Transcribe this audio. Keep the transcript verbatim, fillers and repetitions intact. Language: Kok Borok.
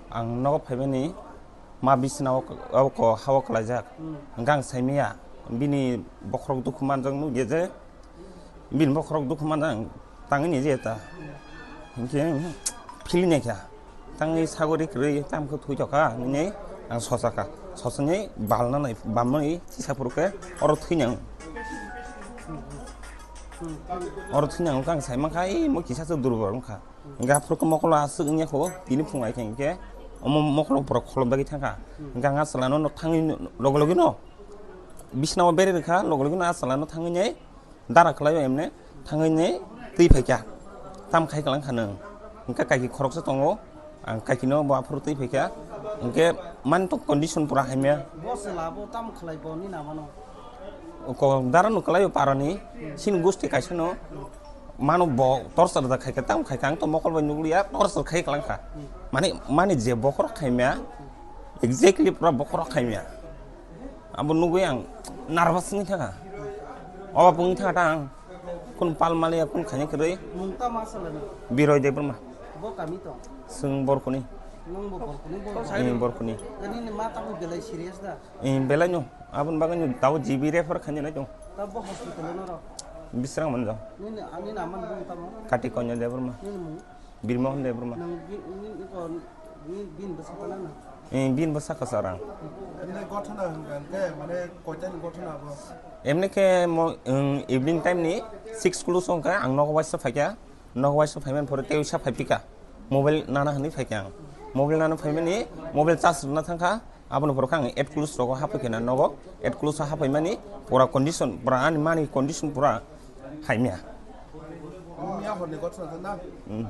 Ang nogo phaimani ma bisina o, o ko hawa kwlaijak. Hmm. Hwnkhe ang saimaya, bini bokhorok dukhu manjak nukya je, bini bokhorok dukhu manjak ang tangwi ni je ta. Hwnkhe philini kha, tangwi sagori kwrwi tamkhe thwi tokha, hwnwi ang sochakha. Sochani balna nai, bamwi tisa phuru khe oro thwinang. Oro thwinang wngkha ang saimankha, ei mo kisa se durbol wngkha. Hingke aphuru khe mokolo aswk wngya kho, tini phung ai khe hingke omo mokolo borok kholop dagi thangkha. Hingke ang a chwla no thangwi loge loge no bisna o bere rwkha, loge loge no a chwla no thangwi nai dara khlai o emne thangwi nai twi phaikha. Tam khai klang kha nwng. Hingke kaiki khoroksa tongo, ang kaiki no bo aphuru twi phaikha. Hingke man to condition pura hamya. Bo chwla bo tam khlai bo ni nama no? Ko dara no khlai o para ni, sini gusti kaisa no. Mano bo torchar da khai kha, tamo khai kha, ang to mokol bai nukliya, torchar khai klang kha. Hmm. Mani, mani je bokhorok khaimya, exactly pura bokhorok khaimya. Abo nugwi ang nervous wngwi thangkha. Obo wngwi thangkha ta ang. Kun pal maliya, kun khaina kwrwi. Mung tamo aswlano? Biroy Debbarma. Bo kami tong? Swng Borkuni. Nwng bo Borkuni, bo? Hmm, Borkuni. Ani ni ma tamo belai serious da? Hmm, belai no. Aboni bagwi no tabo G B refer khaina nai tong. Tabo hospital no ro? Bisrang manjang. Nini, ani naman bung tamo? Kati Konya Debbarma. Nini mung? Birmohon Debbarma. Nang bi-, ni, ni ko, ni bin bwsa kana na? Eh, bin bwsa kwchwrang. Emne gothona hwnkha hwnkhe, mane koitani gothona abo? Emne khe mo, um, evening time ni six kulu song kha ang nogo waisa phaikha. Nogo waisa phaiman phore tei waisa phaipikha. Mobile nana hwnwi phaikha ang. Mobile nana phaimani mobile charge rwna thangkha. Aboni pore khe ang eight kulusa rogo hapoi khe na nogo, eight kulusa hapoi mani pura condition, pura ani mani condition pura haimya. Miya horni gothona na? Hmm.